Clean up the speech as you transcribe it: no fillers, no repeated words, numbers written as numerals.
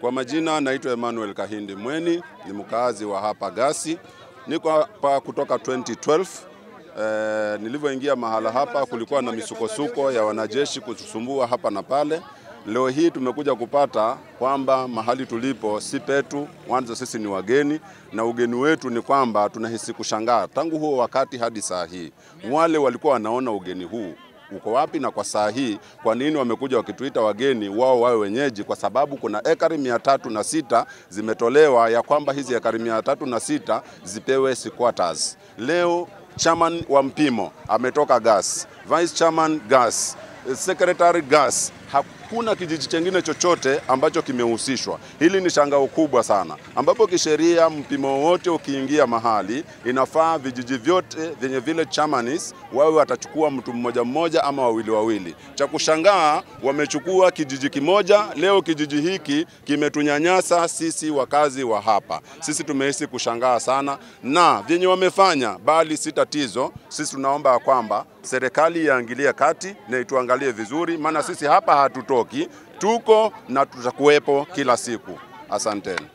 Kwa majina naitwa Emmanuel Kahindi Mweni, ni mkazi wa hapa Gasi. Niko hapa kutoka 2012. Nilivyoingia mahala hapa kulikuwa na misukosuko ya wanajeshi kutusumbua hapa na pale. Leo hii tumekuja kupata kwamba mahali tulipo si petu, mwanzo sisi ni wageni, na ugeni wetu ni kwamba tunahisi kushangaa tangu huo wakati hadi saa hii. Wale walikuwa wanaona ugeni huu uko wapi, na kwa saa hii kwa nini wamekuja wakituita wageni, wao wawe wenyeji? Kwa sababu kuna ekari 306 zimetolewa ya kwamba hizi ekari 306 zipewe squatters. Leo chairman wa Mpimo ametoka Gas, vice chairman Gas, secretary Gas. Hakuna kijiji chengine chochote ambacho kimehusishwa. Hili ni shangao kubwa sana, ambapo kisheria mpimo wote ukiingia mahali inafaa vijiji vyote vyenye vile chairmanis wawe watachukua mtu mmoja mmoja ama wawili wawili. Cha kushangaa wamechukua kijiji kimoja. Leo kijiji hiki kimetunyanyasa sisi wakazi wa hapa. Sisi tumehisi kushangaa sana na vyenye wamefanya, bali si tatizo. Sisi tunaomba kwamba serikali iingilie kati na ituangalie vizuri, maana sisi hapa hatutoki, tuko na tutakuwepo kila siku. Asanteni.